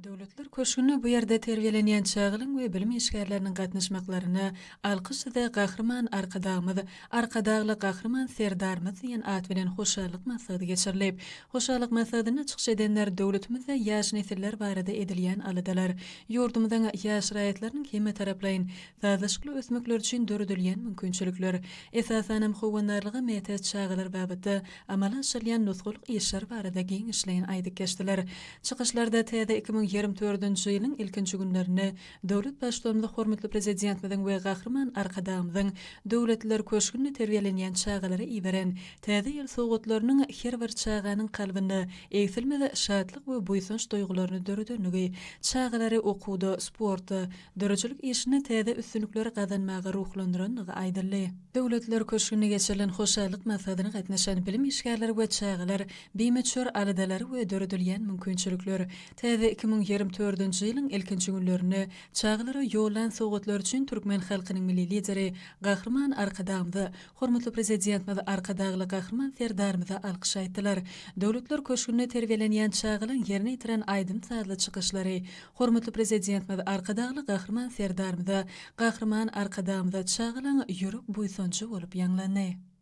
Döwletler köşgünde bu ýerde terbiýelenýän çagalaryň we bilim işgärleriniň gatnaşmaklarynda Alkyş size Gahryman Arkadagymyz, Arkadagly Gahryman Serdarymyz diýen at bilen hoşallyk maslahaty geçirilip, hoşallyk maslahatynda çykyş edenler döwletimizde ýaş nesiller barada edilýän aladalar, ýurdumyzyň ýaş raýatlarynyň hemmetaraplaýyn sazlaşykly ösmekleri üçin döredilýän mümkinçilikler, esasanam howandarlyga mätäç çagalar babatda amala aşyrylýan nusgalyk işler barada giňişleýin aýdyp geçdiler. Çykyşlarda täze 2024-nji ýylyň ilkinji günlerinde döwlet Baştutanymyz hormatly Prezidentimiziň we Gahryman Arkadagymyzyň Döwletliler köşgünde terbiýelenýän çagalara iberen Täze ýyl sowgatlarynyň her bir çaganyň kalbynda egsilmez şatlyk we buýsanç duýgularyny döredenligi, çagalary okuwda, sportda, döredijilik işinde täze üstünlikleri gazanmaga ruhlandyrandygy aýdyldy. Döwletliler köşgünde geçirilen hoşallyk maslahatyna gatnaşan bilim işgärleri we çagalar bimöçber aladalary we döredilýän mümkinçilikler, täze 2024-nji ýylyň ilkinji günlerinde çagalara ýollan sowgatlary üçin türkmen halkynyň Milli Lideri Gahryman Arkadagymyza, hormatly Prezidentimiz Arkadagly Gahryman Serdarymyza alkyş aýtdylar. Döwletler köşgünde terbiýelenýän çagalaryň ýerine ýetiren aýdym-sazly çykyşlary Hormatly Prezidentimiz Arkadagly Gahryman Serdarymyza, Gahryman Arkadagymyza çagalaň ýürek buýsanjy bolup ýaňlandy.